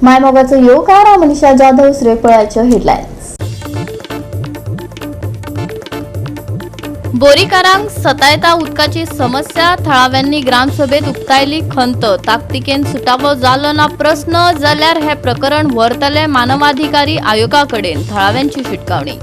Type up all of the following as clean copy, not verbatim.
मायमोगाचो येवकार. हांव मनीषा जाधव. सुरेपळाच्यो हेडलायन्स. बोरीकारांक सतायता उदकाची समस्या. थळाव्यांनी ग्रामसभेत उक्तायली खंत. ताकतिकेन सुटावो जालो ना प्रस्न जाल्यार हे प्रकरण व्हरतले मानवाधिकारी आयोगा कडेन. थळाव्यांची शिटकावणी.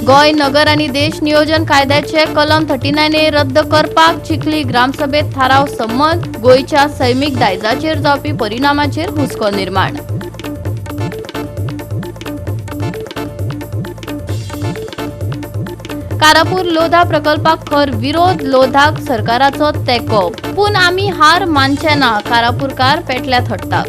गोंय नगर आणि देश नियोजन कायद्याचे कलम 39A रद्द करपाक चिखली ग्रामसभेत थाराव संमत. गोंयच्या सैमीक दायजाचेर जावपी परिणामाचेर हुस्को निर्माण. कारापूर लोधा प्रकल्पाक खर विरोध. लोधाक सरकाराचो तेंको, पूण आमी हार मानचे ना. कारापूरकार पेटल्यात हट्टाक.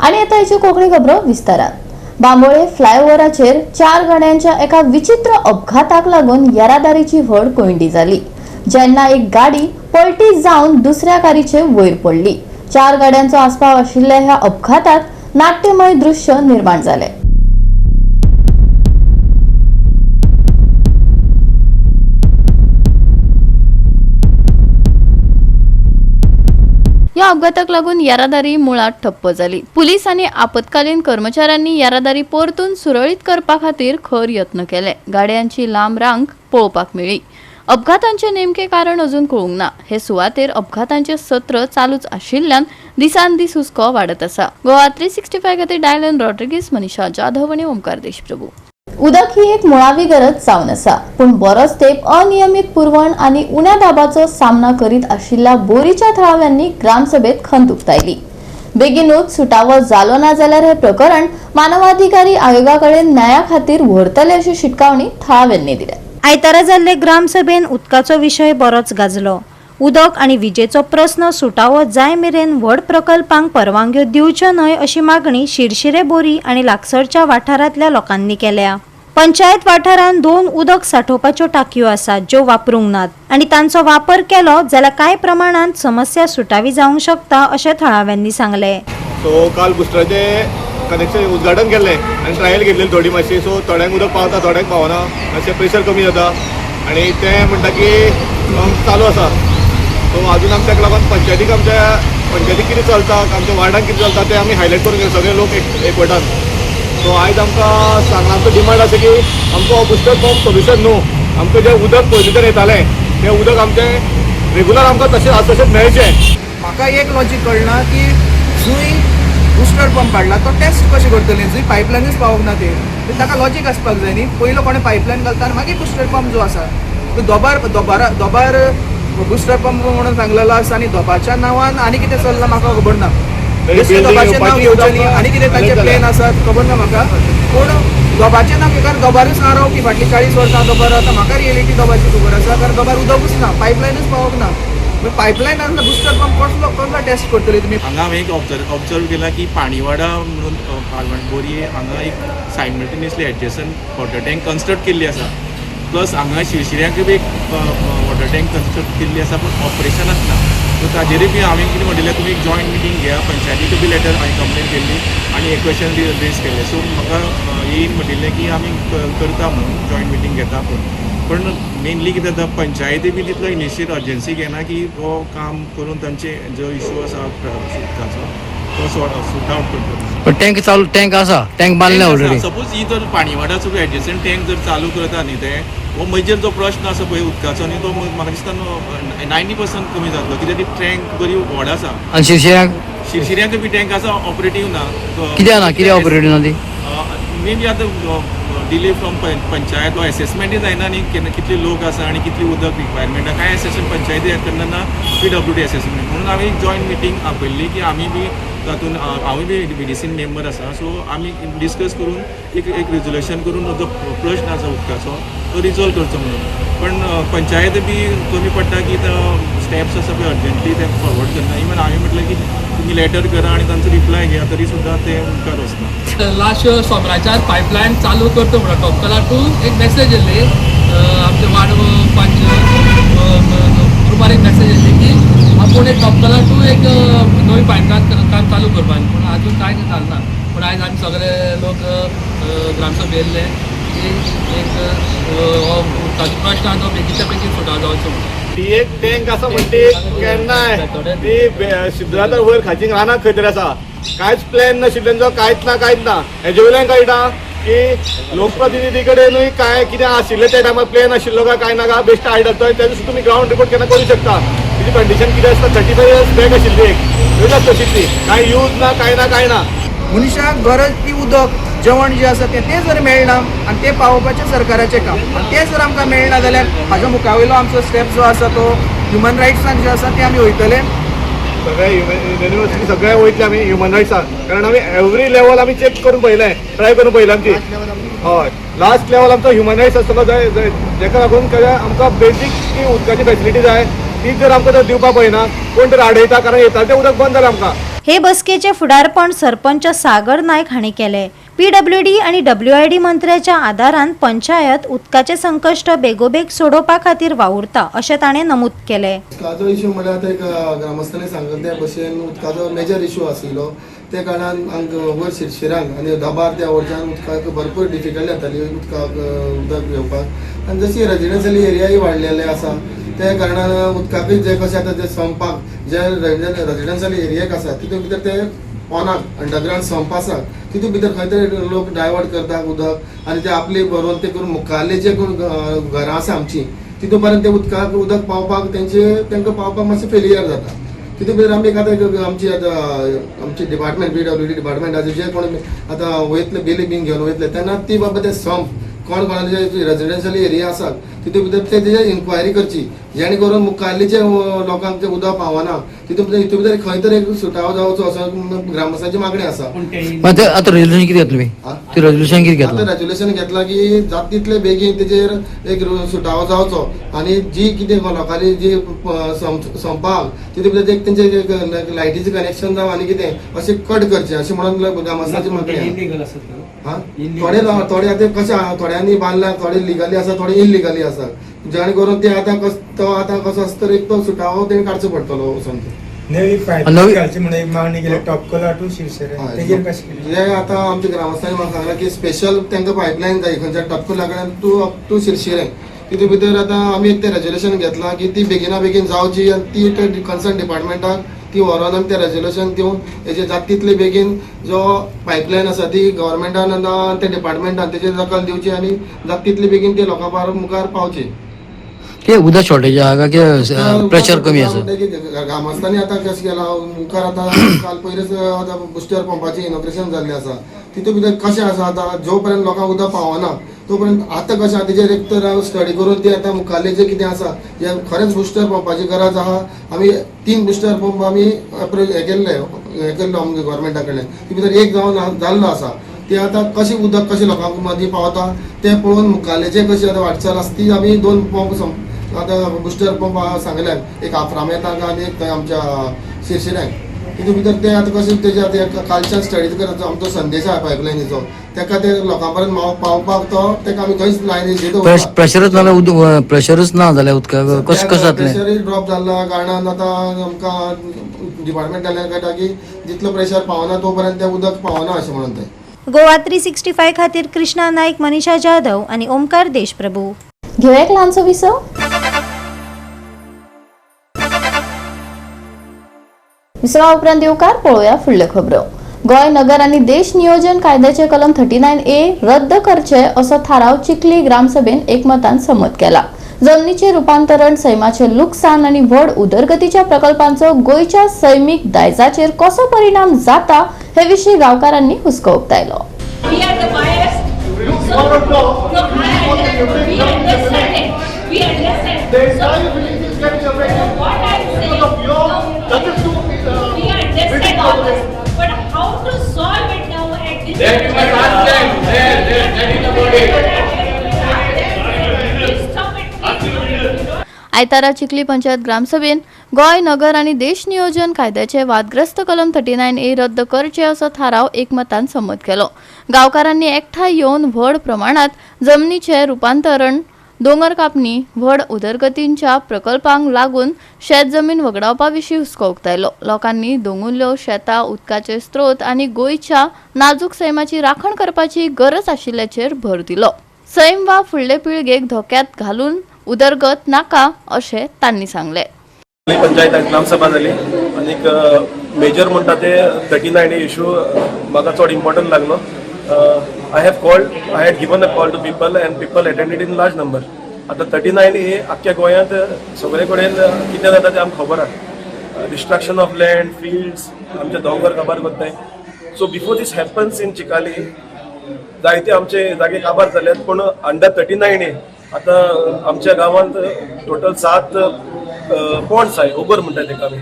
आणि आता हेच्यो कोंकणी खबरो विस्तारान. बांबोळे फ्लायओव्हराचेर चार गाड्यांच्या एका विचित्र अपघाताक लागून येरादारीची व्हड कोंयडी जाली, जेन्ना एक गाडी पलटी जावन दुसऱ्या कारीचे वयर पडली. चार गाड्यांचो आस्पाव आशिल्ल्या ह्या अपघातात नाट्यमय दृश्य निर्माण जालें. ह्या अपघाताक लागून येरादारी मुळात ठप्प जाली. पुलीस आनी आपत्कालीन कर्मचाऱ्यांनी येरादारी परतून सुरळीत करपा खातीर खर यत्न केले. गाडयांची लांब रांक पळोवपाक मेळ्ळी. अपघातांचे नेमके कारण अजून कळूंक ना. हे सुवातेर अपघातांचे सत्र चालूच आशिल्ल्यान दिसान दीस हुस्को वाडत आसा. गोवा 365 खातीर डायलन रॉड्रिगीस, मनीषा जाधव आनी ओमकार देशप्रभू. उदक ही एक मुळावी गरज जावन आसा, पूण बरोच तेंप अनियमीत पुरवण आनी उण्या दाबाचो सामना करीत आशिल्ल्या बोरीच्या थळाव्यांनी ग्रामसभेत खंत उक्तायली. बेगीनूच सुटावो जालो ना जाल्यार हे प्रकरण मानवाधिकारी आयोगा कडेन न्याया खातीर व्हरतले अशी शिटकावणी थळाव्यांनी दिल्या. आयतारा जाल्ले ग्रामसभेन उदकाचो विशय बरोच गाजलो. उदक आनी विजेचो प्रस्न सुटावो जाय मेरेन व्हड प्रकल्पांक परवानग्यो दिवच्यो न्हय अशी मागणी शिरशिरे, बोरी आनी लागसरच्या वाठारांतल्या लोकांनी केल्या. पंचायत वाठारांत दोन उदक साठोवपाच्यो टाकयो आसात, ज्यो वापरूंक नात आनी तांचो वापर केलो जाल्यार कांय प्रमाणांत समस्या सुटावी जावंक शकता अशें थळाव्यांनी सांगलें. सो काल बुस्टराचें कनेक्शन उद्घाटन केल्लें आनी ट्रायल घेतलेली थोडी मातशी. सो थोड्यांक उदक पावता, थोड्यांक पावना. मातशें प्रेशर कमी जाता आनी तें म्हणटा की पंप चालू आसा. सो अजून आमच्या लागून पंचायतीक, आमच्या पंचायतीक कितें चलता, आमच्या वार्डान कितें चलता तें आमी हायलायट करून घेतलें सगळे लोक एक एकवटान. सो आयज आमकां सांगलां, आमचो डिमांड आसा की आमकां हो बुस्टर पंप सोल्युशन न्हू. आमकां जें उदक पयलींच्यान येतालें तें उदक आमचें रेगुलर आमकां तशें आसा तशेंच मेळचें. म्हाका एक लॉजीक कळना की जंय बुस्टर पंप हाडला तो टेस्ट कशें करतले, जंय पायपलायनूच पावूंक ना ते. ताका लॉजीक आसपाक जाय न्ही. पयलो कोणें पायपलायन घालता आनी मागीर बुस्टर पंप जो आसा तो दोबार दोबारा दोबार बुस्टर पंप म्हणून सांगलेलो आसा आनी दोबाच्या नांवान आनी कितें चल्लां म्हाका खबर ना. बेश्टें दोबाचें नांव घेवचें न्ही. आनी कितें तांचे प्लॅन आसात खबर ना म्हाका, पूण दोबाचें नांव घेवं, कारण दोबारूच ना रावपी फाटलीं 40 वर्सां दोबार. आतां म्हाका रियलिटी दोबाची खबर आसा, कारण दोबार उदकूच ना, पायपलायनूच पावोंक ना. पायपलायन बुस्टर पंप कसलो कसलो टेस्ट करतले तुमी? हांगा हांवें एक ऑब्जर्व केला की पाणीवाडा म्हणून पालवण बोरये हांगा एक simultaneously adjacent water tank construct केल्ली आसा. प्लस हांगा शिरशिऱ्याक बी एक वॉटर टँक कन्स्ट्रक्ट केल्ली आसा, पूण ऑपरेशनात ना. सो ताजेरूय बी हांवें कितें म्हणिल्लें, तुमी एक जॉयंट मिटींग घेया. पंचायतीक बी लेटर हांवें कंप्लेन केल्ली आनी एक क्वेश्चन बी रेज केल्लें. सो म्हाका येयन म्हणिल्लें की आमी करता म्हणून, जॉयंट मिटींग घेता. पूण मेनली कितें जाता, पंचायती बी तितलो इनिशिएट अर्जन्सी घेना की हो काम करून तांचे जो इशू आसा उदकाचो तो सॉर्ट आउट करतलो. पण टँक चालू, टँक आसा, टँक बांदले ऑलरेडी. सपोज ही जर पाणीवाडाचो एडजसंट टँक जर चालू करता न्ही, ते हो मेजर जो प्रश्न आसा पळय उदकाचो न्ही, तो म्हाका दिसता 90% कमी जातलो, कित्याक ती टँक बरी व्हड आसा. आनी शिरशिऱ्याक? शिरशिऱ्याक बी टँक आसा, ऑपरेटीव ना. कित्याक ना? कित्याक ऑपरेटीव ना ती? मे बी आतां डिले फ्रॉम पंचायत वा एसेसमेंटय जायना न्ही, केन्ना कितले लोक आसा आनी कितली उदक रिक्वायरमेंट, कांय एसेसमेंट पंचायती करना ना, पीडब्ल्यूडी एसेसमेंट. म्हणून हांवें एक जॉयंट मिटींग आपयल्ली की आमी बी तातूंत, हांवूय बी बीडीसीन मेंबर आसा. सो आमी डिस्कस करून एक एक रेजोल्युशन करून जो प्रश्न आसा उदकाचो तो रिजॉल्व करचो म्हणून. पण पंचायत बी कमी पडटा की स्टेप्स आसा पळय अर्जंटली ते फॉरवर्ड करना. इवन हांवें म्हटलें की तुमी लेटर करा आनी तांचो रिप्लाय घेया, तरी सुद्दां ते मुखार वचना. लास्ट सोमराच्यार पायपलायन चालू करता म्हणून टॉपकला टू एक मेसेज येयल्ली. आमचे वार्ड पंच ग्रुपार एक मेसेज येयल्ली की आपूण एक टॉपकला टू एक नवी पायपलायन काम चालू करपाक, पूण अजून कांय जालें ना. पूण आयज आमी सगळे लोक ग्रामसभा येयल्ले की एक हो उदकाचो प्रश्न प्रश्न आहा तो बेगीच्या बेगीन सुटावो जावचो म्हणून. ती एक टँक आसा म्हणटी केन्नाय ती सिद्धार्थार वयर खाचींग रानाक खंय तरी आसा. कांयच प्लॅन नाशिल्लो तेंचो, कांयच ना कांयच ना. हेजे वयल्यान कळटा की लोकप्रतिनिधी कडेनूय काय कितें आशिल्लें त्या टायमार प्लॅन आशिल्लो काय काय ना काय बेश्ट आयडल तो तेजो सुद्दां तुमी ग्रावंड रिपोर्ट केन्ना करूं शकता. तेजी कंडिशन कितें आसता 35 इयर्स बॅक आशिल्ली एक येयला तशीच ती, कांय यूज ना कांय ना कांय ना. मनशाक गरज ती उदक जेवण जें आसा तें तें जर मेळना आनी तें पावोवपाचें सरकाराचें काम आनी तें जर आमकां मेळना जाल्यार हाज्या मुखा वयलो आमचो स्टेप जो आसा तो ह्युमन रायट्सान जे आसा ते आमी वयतले. सगळे युनिवर्सिटी सगळे वयतले आमी ह्युमन रायट्सान, कारण आमी एवरी लेवल आमी चॅक करून पळयलें, ट्राय करून पळयलें आमची. हय, लास्ट लेवल आमचो ह्युमन रायट्स आसतलो जेका लागून कित्याक आमकां बेजीक ती उदकाची फेसिलिटी जाय ती जर आमकां जर दिवपाक पळयना कोण तर आडयता, कारण येता तें उदक बंद जालें आमकां. हे बसकेचे फुडारपण सरपंच सागर नायक हांणी केले. पीडब्ल्यूडी आनी डब्ल्यूआयडी मंत्र्याच्या आदारान पंचायत उदकाचे संकश्ट बेगोबेग सोडोवपा खातीर वावुरता अशें ताणें नमूद केलें. उदकाचो इशू म्हणल्यार आतां एक ग्रामस्थांनी सांगले त्या भशेन उदकाचो मेजर इशू आशिल्लो. त्या कारणान हांगा वयर शिरशिरांक आनी दबार त्या वरच्यान उदकाक भरपूर डिफिकल्ट जाताली उदकाक उदक घेवपाक. आनी जशी रेजिडेन्शियल एरियाय वाडलेले आसा त्या कारणान उदकाकूय जे कशें आतां जे संपाक जे रेजिडेन्शियल एरियाक आसा तितून भितर ते पोनाक अंडरग्रावंड संप आसा तितून भितर खंय तरी लोक डायवर्ट करता उदक आनी ते आपले भरून ते करून मुखारले जे कोण घरां आसा आमची तितून पर्यंत ते उदकाक उदक पावपाक तेंचे तांकां पावपाक मातशें फेलियर जाता. तितून भितर आमी आतां आमची आतां आमची डिपार्टमेंट पीडब्ल्यूडी डिपार्टमेंटाचे जे कोण आतां वयतले बिली बीन घेवन वयतले तेन्ना ती बाबा ते संप कोण कोणाचे रेजिडेन्शियल एरिया आसा तितून भितर ते तेजे इन्क्वायरी करची जेणे करून मुखारले जे लोकांक जे उदक पावना तितून भितर हितून भितर खंय तरी एक सुटावो जावचो असो ग्रामस्थांची मागणी आसा. मागीर ते आतां रेजोल्युशन कितें घेतलें तुमी? ते रेजोल्युशन कितें आतां घेतलां? रेजोल्युशन घेतला की जाता तितले बेगीन तेजेर एक सुटावो जावचो आनी जी कितें लोकांनी जी संपाक तितून भितर एक तेंचे लायटीचें कनेक्शन जावं आनी कितें अशें कट करचें अशें म्हणून ग्रामस्थांची मागणी आसा. हा थोडे थोडे आतां कशें आहा, थोड्यांनी बांदला, थोडे लिगली आसा, थोडे इलिगली आसा, जेणे करून ते आतां तो आतां कसो आसता तर एक तो सुटावो तेणी काडचो पडटलो वचोन. नवी पायप नवी- घालची म्हणून एक मागणी केली टॉपकोला टू शिरशिरे तेजेर कशें कितें? जे आतां आमच्या ग्रामस्थांनी म्हाका सांगलां की स्पेशल तांकां पायपलायन जाय खंयच्या टपकोला कडल्यान टू अप टू शिरशिरे. तितून भितर आतां आमी एक तें रेजोल्युशन घेतलां की ती बेगिना बेगीन जावची आनी ती ते कन्सर्न डिपार्टमेंटाक ती व्हरोन आमी तें रेजोल्युशन दिवन हेजे जाता तितले बेगीन जो पायपलायन आसा ती गव्हर्मेंटान ना त्या डिपार्टमेंटान तेजेर दखल दिवची आनी जाता तितले बेगीन ते लोकां मुखार पावची. कितें उदक शॉर्टेज आहा काय कितें प्रेशर कमी आसा? ग्रामस्थांनी आतां कशें केलां मुखार आतां काल पयरच आतां बुस्टर पंपाचें इनॉग्रेशन जाल्लें आसा तितून भितर कशें आसा आतां जो पर्यंत लोकांक उदक पावना तो पर्यंत आतां कशें आहा तेजेर एक तर स्टडी करून ते आतां मुखारलें जें कितें आसा हें खरेंच बुस्टर पंपाची गरज आहा. आमी 3 बुस्टर पंप आमी हें केल्ले हें केल्लो आमच्या गव्हर्मेंटा कडल्यान ती भितर एक जावन जाल्लो आसा ते आतां कशें उदक कशें लोकांक मदीं पावता तें पळोवन मुखारलें जें कशें आतां वाटचाल आसा ती आमी 2 पंप आतां बुस्टर पंप सांगल्यात, एक आफ्रामेताक आनी एक थंय आमच्या शिरशिऱ्यांक. तितून भितर ते आतां कशें तेजे आतां कालच्यान स्टडी करचो आमचो संदेश आहा पायपलायनीचो तेका ते लोकां पर्यंत पावपाक तो तेका आमी थंयच लायनी प्रेशरच ना जाल्यार प्रेशरच ना जाल्यार उदकाक कशें कशें जातलें? प्रेशरूय ड्रॉप जाल्ल्या कारणान आतां आमकां डिपार्टमेंटाल्यान कळटा की जितलो प्रेशर पावना तो पर्यंत तें उदक पावना अशें म्हणून तें. गोवा 365 खातीर कृष्णा नाईक, मनीषा जाधव आनी ओमकार देशप्रभू. घेवया एक ल्हानसो विसव. विसवा उपरांत येवकार पळोवया फुडल्यो खबरो. गोंय नगर आनी देश नियोजन कायद्याचे कलम 39A रद्द करचे असो थाराव चिखली ग्रामसभेन एकमतान संमत केला. जमनीचे रुपांतरण, सैमाचे लुकसाण आनी व्हड उदरगतीच्या प्रकल्पांचो गोंयच्या सैमीक दायजाचेर कसो परिणाम जाता हे विशीं गांवकारांनी हुस्को उक्तायलो. We are the buyers. So, no, we understand it. We understand. The So, entire village is getting affected what I'm saying, because of your 32 we understand all this, but how to solve it now at this? That you must ask them. There, there, that is about it. Please stop it. Please stop it. आयतारा चिखली पंचायत ग्रामसभेन गोंय नगर आनी देश नियोजन कायद्याचे वादग्रस्त कलम 39A रद्द करचे असो थाराव एकमतान संमत केलो. गांवकारांनी एकठांय येवन व्हड प्रमाणात जमनीचे रुपांतरण, दोंगर कापणी, व्हड उदरगतींच्या प्रकल्पांक लागून शेत जमीन वगडावपा विशीं हुस्को उक्तायलो. लोकांनी दोंगुल्ल्यो, शेतां, उदकाचे स्रोत आनी गोंयच्या नाजूक सैमाची राखण करपाची गरज आशिल्ल्याचेर भर दिलो. सैम वा फुडले पिळगेक धोक्यात घालून उदरगत नाका अशें तांणी सांगलें. पंचायत ग्रामसभा जाली आनीक मेजर म्हणटा ते 39 इशू म्हाका चड इम्पॉर्टंट लागलो. I had given a call to people and people attended in large number. आतां 39 ए आख्ख्या गोंयांत सगळे कडेन कितें जाता तें आमकां खबर आहा. डिस्ट्रक्शन ऑफ लँड, फिल्ड्स, आमचे दोंगर काबार करताय. So before this happens in Chicalim, जायते आमचे जागे काबार जाल्यात, पूण अंडर 39 ए आतां आमच्या गांवांत टोटल सात पॉन्ड्स आहाय, ओबर म्हणटा तेका आमी.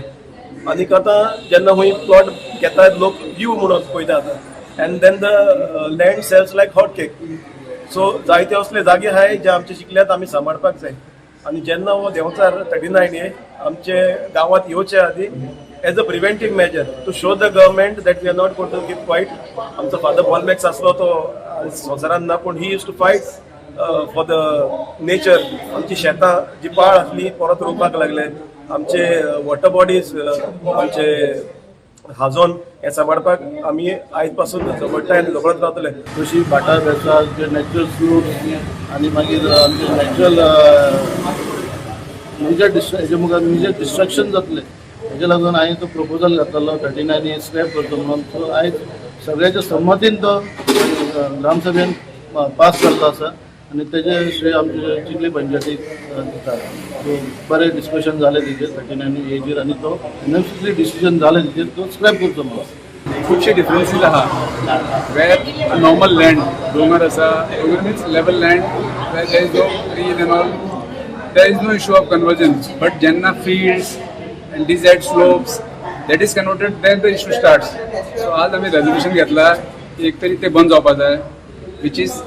आनीक आतां जेन्ना खंय प्लॉट घेतात लोक, व्यू म्हणून पळयता आतां, and then the land sells like hot cake. So जायते असले जागे आहाय जे आमचे चिखल्यात आमी सांबाळपाक जाय. आनी जेन्ना हो देंवचार 39 ए आमचे गांवांत येवचे आदी, as a preventive measure to show the government that we are not going to keep quiet. आमचो फादर बॉलमॅक्स आसलो, तो संवसारांत ना, पूण he used to fight for the nature. आमची शेतां जी पाळ आसली परत रोवपाक लागले, आमचे वॉटर बॉडीज, आमचे हाजोन हे सांबाळपाक आमी आयज पासून झगडटा आनी झगडत रावतले. कशी भाटां बेसां जे नॅचरल स्लोप्स आनी मागीर आमचे नॅचरल मेजर डिस्ट्र हेजे मुखार मेजर डिस्ट्रक्शन जातलें. हेजे लागून हांवें तो प्रपोजल घातलेलो, 39 ए स्क्रॅप करचो म्हणून. सो आयज सगळ्याच्या संमतीन तो ग्रामसभेन पास जाल्लो आसा आनी तेजे श्रेय आमचे चिखली पंचायतीक दिता. सो बरें डिस्कशन जालें तेजेर, 39 एचेर, आनी तो युनॅनिमसली डिसिजन जालें तेजेर, तो स्क्रॅप करचो म्हणून. खुबशे डिफरन्सीस आहा. वेर नॉर्मल लँड, दोंगर आसा, दोंगर means level land where there is no trees and all, there is no issue of conversion. But जेन्ना fields and desert slopes, that is converted, then the issue starts. So आज आमी resolution घेतला की एक तरी ते बंद जावपा जाय, which is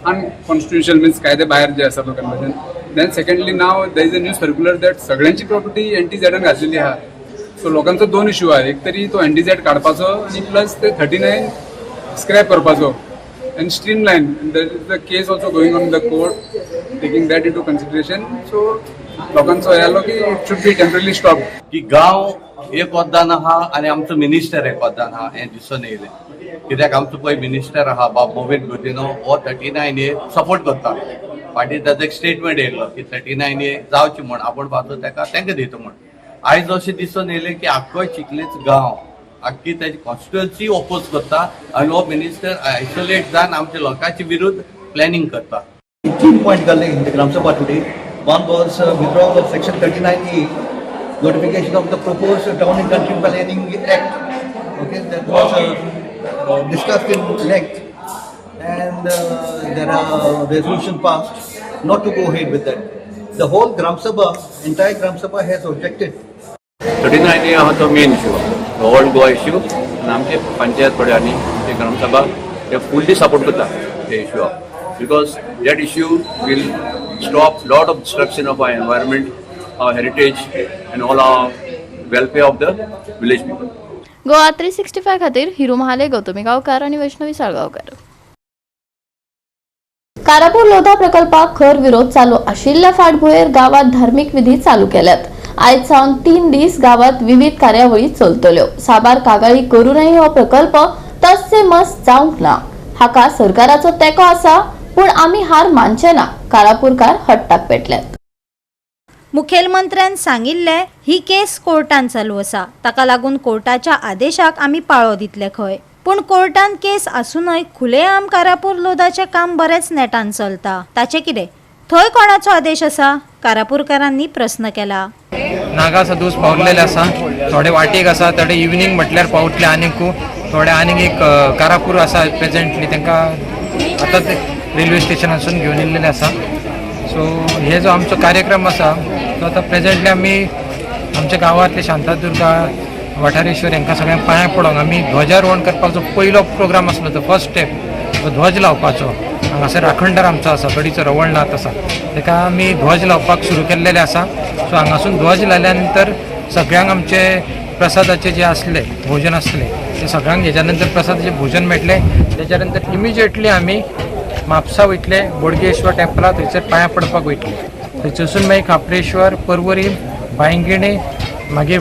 अनकॉन्स्टिट्युशनल, मिन्स कायदे भायर जे आसा तो conversion. Then secondly, now there is a new circular that सगळ्यांची प्रॉपर्टी एन टी झेडान घातलेली आहा. सो लोकांचो दोन इश्यू आहा, एक तरी तो एन टी झेड काडपाचो आनी प्लस ते 39 स्क्रॅप करपाचो and streamline. There is the case also going on the court, taking that into consideration. So लोकांचो हे आलो की it should be temporarily stop. की गांव एक वद्दान आहा आनी आमचो मिनिस्टर एक वद्दान आहा हें दिसून येयलें. कित्याक आमचो पळय मिनिस्टर आहा बाब मॉवीन गुदिन्हो, हो 39 ए सपोर्ट करता. फाटीं ताजो एक स्टेटमेंट येयल्लो की 39 ए जावची म्हण, आपूण पासून ताका तांकां दिता म्हण. आयज अशें दिसून येयलें की आख्खो चिखलेच गांव, आख्खी ताजी कॉन्स्टिट्युएन्सी ओपोज करता आनी हो मिनिस्टर आयसोलेट जावन आमच्या लोकांचे विरुद्ध प्लॅनिंग करता. तीन पॉइंट काढले in the Gram Sabha today. One was withdrawal of section 39A, notification of the proposed Town and Country Planning Act. Okay, that was discussed in length, and there are resolution passed not to go ahead with that. The whole Gram Sabha, entire Gram Sabha has objected. 39 ए आहा तो main issue, all Goa issue. आनी आमचे पंचायत फुडारी, आमचे ग्रामसभा ते फुल्ली support करता ते इश्यूआक, because that issue will stop lot of destruction of our environment, our heritage and all our welfare of the village people. Goa 365 खातीर हिरू महाले, गौतमी गांवकार आनी वैष्णवी साळगांवकार. कारापूर लोधा प्रकल्पाक खर विरोध चालू आशिल्ल्या फाटभुंयेर गावात धार्मिक विधी चालू केल्यात. आयज सावन 3 दीस गावात विविध कार्यावळी चलतल्यो. साबार कागाळी करूनय हो प्रकल्प तस्से मस जावंक ना. हाका सरकाराचो तेंको आसा, पूण आमी हार मानचे ना, कारापूरकार हट्टाक पेटल्यात. मुखेलमंत्र्यान सांगिल्लें, ही केस कोर्टान चालू आसा, ताका लागून कोर्टाच्या आदेशाक आमी पाळो दितले खंय. पूण कोर्टान केस आसूनय खुलेआम कारापूर लोधाचें काम बरेंच नेटान चलता, ताचें कितें? थंय कोणाचो आदेश आसा? कारापूरकारांनी प्रस्न केला. नागा सदूस पावलेले आसा, थोडे वाटेक आसा, थोडे इवनींग म्हटल्यार पावतले. आनीक थोडे आनीक एक कारापूर आसा प्रेझेंटली, तांकां आतांच रेल्वे स्टेशनासून घेवन येयल्लेले आसा. सो हे जो आमचो कार्यक्रम आसा तो आतां प्रेझेंटली आमी आमच्या गांवांतले शांतादुर्गा, वाठारेश्वर हांकां सगळ्यांक पांयां पडोंक आमी ध्वजारोहण करपाचो पयलो प्रोग्राम आसलो तो फर्स्ट स्टेप, तो ध्वज लावपाचो. हांगासर राखणदार आमचो आसा, गडीचो रवळनाथ आसा, ताका आमी ध्वज लावपाक सुरू केल्लेले आसा. सो हांगासून ध्वज लायल्या नंतर सगळ्यांक आमचे प्रसादाचे जे आसले, भोजन आसले, ते सगळ्यांक हेज्या नंतर प्रसादाचें भोजन मेळटलें. तेच्या नंतर इमिजिएटली आमी म्हापसा वयतले, बोडगेश्वर टेम्पला थंयसर पांयां पडपाक वयतले. थंयसरसून मागीर खाप्रेश्वर, परवरी, बांयगिणे, मागीर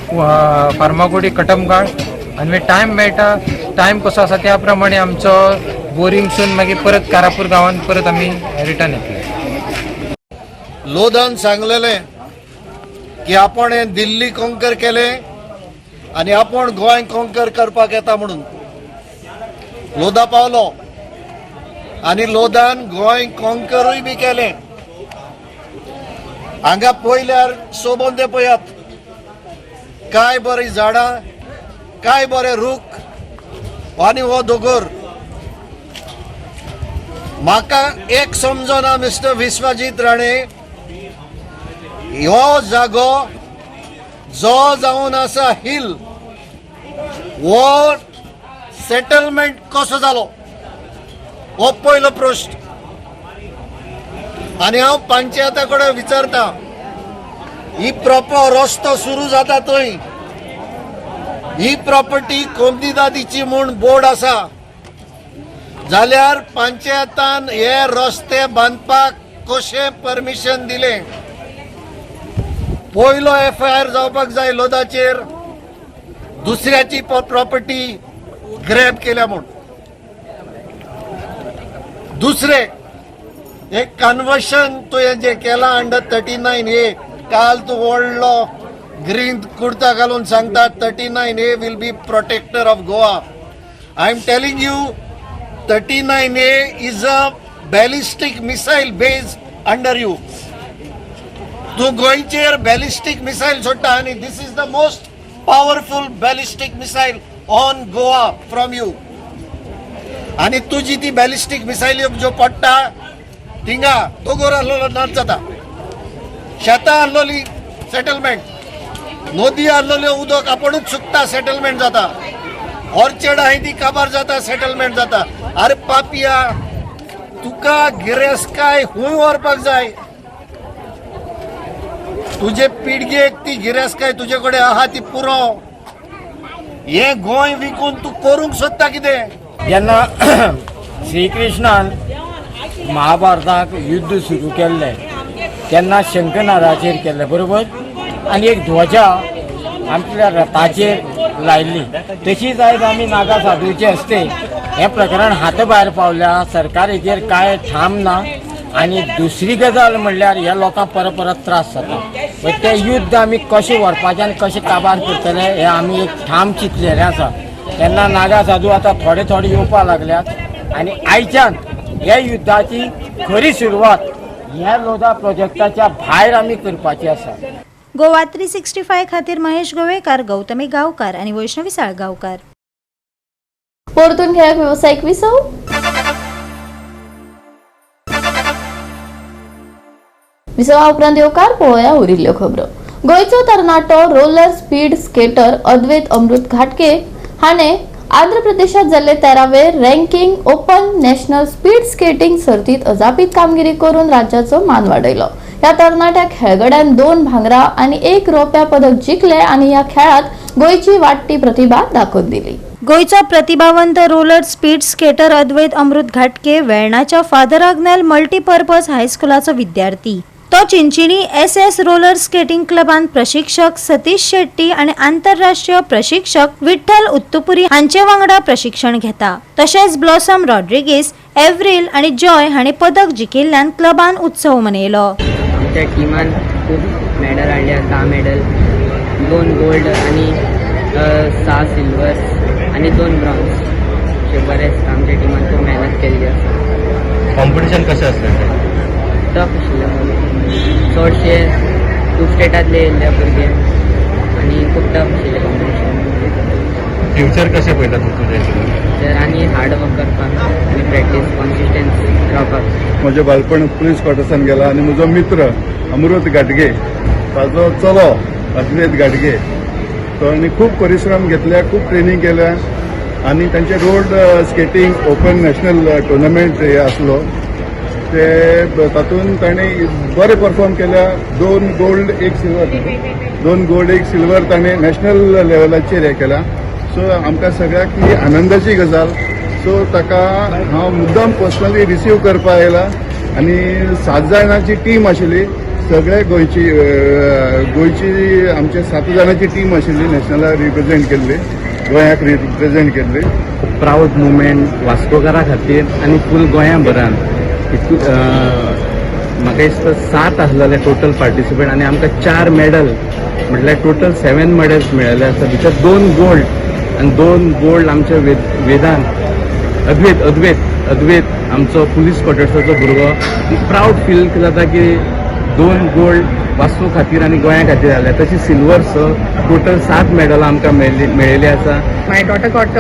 फार्मागुडी, कटमगाळ आनी मागीर टायम मेळटा, टायम कसो आसा त्या प्रमाणे आमचो बोरींगसून मागीर परत कारापूर गांवांत परत आमी रिटर्न येतले. लोधान सांगलेले की आपण हे दिल्ली कॉन्कर केले आनी आपण गोंय कॉन्कर करपाक येता म्हणून. लोधा पावलो आनी लोधान गोंय कॉन्करूय बी केलें. हांगा पळयल्यार सोबोन ते पळयात, काय बरी झाडां, काय बरे रूख आनी हो दोंगर. म्हाका एक समजना मिस्टर विश्वजीत राणे, हो जागो जो जावन आसा हिल, हो सेटलमेंट कसो जालो हो पयलो प्रश्न. आनी हांव पंचायता कडेन विचारता, ही प्रॉपर रस्तो सुरू जाता थंय ही प्रॉपर्टी कोमनिदादीची म्हूण बोर्ड आसा, जाल्यार पंचायतान हे रस्ते बांदपाक कशें परमिशन दिलें? पयलो एफआयआर जावपाक जाय लोधाचेर, दुसऱ्याची प्रॉपर्टी ग्रॅब केल्या म्हूण. दुसरे एक कन्वर्शन तुवें जें केलां अंडर 39A, काल तूं व्हडलो ग्रीन कुर्ता घालून सांगता 39A will be protector of Goa. I am telling you 39A is a ballistic missile base under you. तूं गोंयचेर बॅलिस्टीक मिसायल सोडटा आनी this is the most powerful ballistic missile on Goa from you. आनी तुजी ती ballistic missile ज्यो पडटा थिंगा दोगोर आहलोलो नाच जाता, शेतां आहलोली सेटलमेंट, नदी आहलोल्यो उदक आपुणूच सुकता, सेटलमेंट जाता, ऑर्चर्ड आहाय ती काबार जाता, सेटलमेंट जाता. अरे पापिया, तुका गिरेस्तकाय खूंय व्हरपाक जाय? तुजे पिळगेक ती गिरेस्तकाय तुजे कडेन आहा ती पुरो. हे गोंय विकून तूं करूंक सोदता कितें? जेन्ना श्रीकृष्णान महाभारताक युद्ध सुरू केल्लें तेन्ना शंखनादाचेर केल्लें, बरोबर, आनी एक ध्वजा आमच्या रथाचेर लायल्ली. तशीच आयज आमी नागा साधूचे हस्ते हें प्रकरण हाता भायर पावल्या. सरकार हेजेर कांय ठाम ना. आनी दुसरी गजाल म्हणल्यार ह्या लोकांक परत परत त्रास जाता. तें युद्ध आमी कशें व्हरपाचें आनी कशें काबार करतले हें आमी एक ठाम चिंतलेलें आसा. तेन्ना नागा साधू आतां थोडे थोडे येवपाक लागल्यात आनी आयच्यान ह्या युद्धाची खरी सुरवात ह्या लोधा प्रोजेक्टाच्या भायर आमी करपाची आसा. गोवा 365 खातीर महेश गोवेकार, गौतमी गांवकार आनी वैष्णवी साळगांवकार. परतून खेळाक वेवसायीक विसव. विसवा उपरांत येवकार पळोवया उरिल्ल्यो खबरो. गोंयचो तरणाटो roller speed skater Advait Amrut Ghatge हाणें आंध्र प्रदेशात जाल्ले 13वे ranking open national speed skating सर्तीत अजापीत कामगिरी करून राज्याचो मान वाडयलो. ह्या तरणाट्या खेळगड्यान 2 भांगरा आनी 1 रोप्या पदक जिखले आनी ह्या खेळात गोंयची वाडटी प्रतिभा दाखोवन दिली. गोंयचो प्रतिभावंत roller speed skater Advait Amrut Ghatge वेर्णाच्या father Agnel multipurpose हायस्कुलाचो विद्यार्थी. तो चिंचिणी SS roller skating क्लबान प्रशिक्षक सतीश शेट्टी आनी आंतरराष्ट्रीय प्रशिक्षक विठ्ठल उत्तुपुरी हांचे वांगडा प्रशिक्षण घेता. तशेंच ब्लॉसम रॉड्रिगेस, एव्रिल आनी जॉय हांणी पदक जिखिल्ल्यान क्लबान उत्सव मनयलो. आमच्या टिमान खूब मेडल हाडल्या, 10 मेडल, 2 गोल्ड आनी 6 सिल्वर्स आनी 2 ब्रॉन्ज. अशें बरें आमच्या टिमान खूब मेहनत केल्ली आसा. कॉम्पिटिशन कशें आसलें? टफ आशिल्लें, चडशे खूब स्टेटांतले येयल्ले भुरगे आनी खूब टफ आशिल्लें कॉम्पिटिशन. फ्युचर कशें पळयता तूं तुजें? तर आनी हार्ड वर्क करपाक आनी प्रॅक्टीस कॉन्सिस्टन्स रावपाक. म्हजें बालपण पुलीस क्वॉर्टर्सान गेला आनी म्हजो मित्र अमृत घाटगे, ताजो चलो अद्वैत घाटगे, तो आनी खूब परिश्रम घेतल्या, खूब ट्रेनींग केल्या आनी तांचे road skating open national tournament हे आसलो ते तातूंत ताणें बरें परफॉर्म केल्या. 2 गोल्ड 1 सिल्वर, 2 गोल्ड 1 सिल्वर ताणें नॅशनल लेवलाचेर हें केलां. सो आमकां सगळ्याक ही आनंदाची गजाल. सो ताका हांव मुद्दाम पर्सनली रिसीव करपाक आयला आनी 7 जाणांची टीम आशिल्ली, सगळे गोंयची गोंयची आमचे 7 जाणांची टीम आशिल्ली, नॅशनलाक रिप्रेझेंट केल्ली, गोंयाक रिप्रेझेंट केल्ली. प्रावड मुवमेंट वास्कोकारा खातीर आनी फूल गोंया भरान. म्हाका दिसता 7 आसलेले टोटल पार्टिसिपंट आनी आमकां 4 मॅडल म्हटल्यार टोटल 7 मॅडल्स मेळ्ळेले आसा. भितर 2 गोल्ड आनी 2 गोल्ड आमच्या वेदान अद्वैत अद्वैत अद्वैत आमचो पुलीस क्वॉर्टर्साचो भुरगो. प्रावड फील जाता की 2 गोल्ड वास्तू खातीर आनी गोंया खातीर जाले. तशी सिल्वर 6 टोटल 7 मॅडलां आमकां मेळिल्ली आसा. My daughter got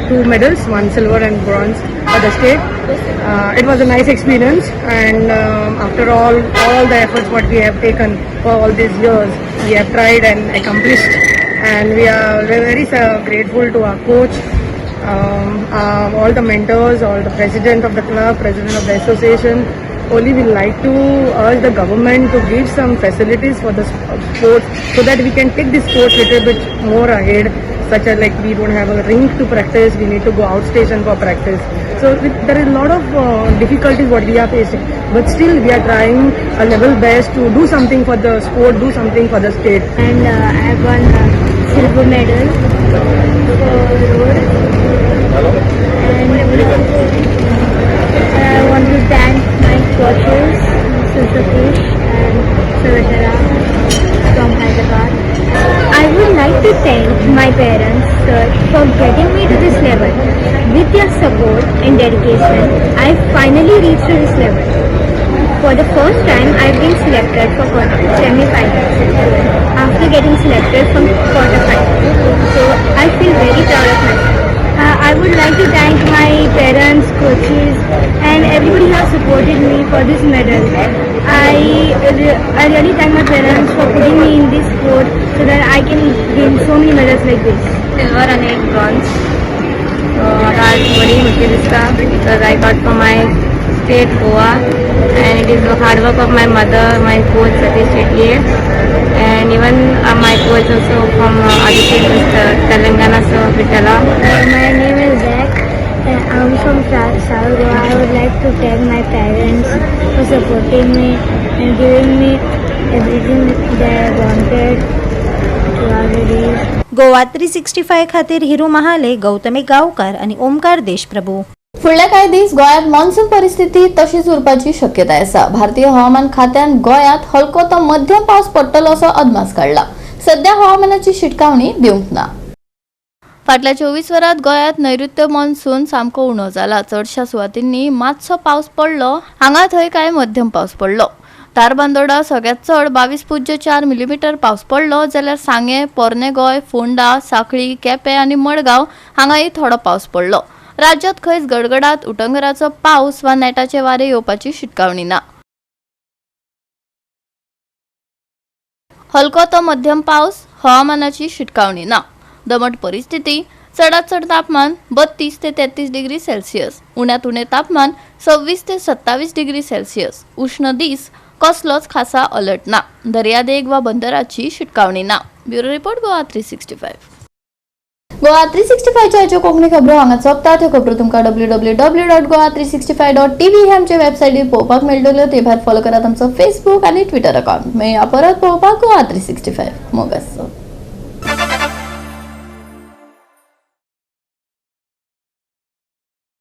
2 medals, 1 silver and bronze for the state. It was a nice experience, and after all the efforts what we have taken for all these years, we have tried and accomplished, and we are very grateful to our coach, all the mentors, all the president of the club, president of the association. Only we like to urge the government to give some facilities for the sports so that we can take the sports little bit more ahead, such as like we don't have a rink to practice, we need to go outstation for practice. So there is a lot of difficulties what we are facing, but still we are trying a level best to do something for the sport, do something for the state. And I won silver medal for road. And I want to thank my coaches, Mr. Satish and Sarveshara from Hyderabad. I would like to thank my parents, sir, for getting me to this level. With their support and dedication, I finally reached to this level. For the first time, I've been selected for semi-finals after getting selected from quarter-finals. So I feel very proud of myself. I would like to thank my parents, coaches and everybody who has supported me for this medal. I really thank my parents for putting me in this sport so that I can win so many medals like this. Silver and 8 bronze. So आज बरी खुशी दिसता because I got from my state Goa, and it is the hard work of my mother, my coach Satish Shetty, and even my coach also from Aditya Mr. Telangana, sir Vitala. My name is Zach. I'm from South Goa. I would like to thank my parents for supporting me and giving me everything they wanted throughout the days. Goa 365 खातीर हिरू महाले, गौतमी गावकार आनी ओमकार देशप्रभू. फुडले कांय दीस गोंयांत monsoon परिस्थिती तशीच उरपाची शक्यताय आसा. भारतीय हवामान खात्यान गोंयांत हलको तो मध्यम पावस पडटलो असो अदमास काडला. सध्या हवामानाची शिटकावणी दिवंक ना. फाटल्या 24 वरांत गोंयांत नैऋत्य मॉन्सून सामको उणो जाला. चडशा सुवातींनी मातसो पावस पडलो, हांगा थंय कांय मध्यम पावस पडलो. धारबांदोडा सगळ्यात चड 22.4 मिलीमीटर पावस पडलो, जाल्यार सांगें, पोरणे गोंय, फोंडा, सांखळी, केपें आनी मडगांव हांगाय थोडो पावस पडलो. राज्यात खंयच गडगडात उटंगराचो पावस वा नेटाचे वारे येवपाची शिटकावणी ना. हलको तो मध्यम पावस, हवामानाची शिटकावणी ना. दमट परिस्थिती, चडात चड तापमान 32 ते 33 डिग्री सेल्सियस, उण्यात उणें तापमान 26 ते 27 डिग्री सेल्सियस. उष्ण दीस, कसलोच खासा अलर्ट ना. दर्यादेग वा बंदराची शिटकावणी ना. Bureau report, Goa 365. Goa 365 च्यो कोंकणी खबरो हांगा सोंपता. त्यो खबरो तुमकां www.goa365.tv हे आमचे वेबसायटीर पळोवपाक मेळटल्यो. ते भायर फॉलो करात आमचो फेसबूक आनी ट्विटर अकावंट. मेळया परत पळोवपाक गोवा 365. मोग आसचो.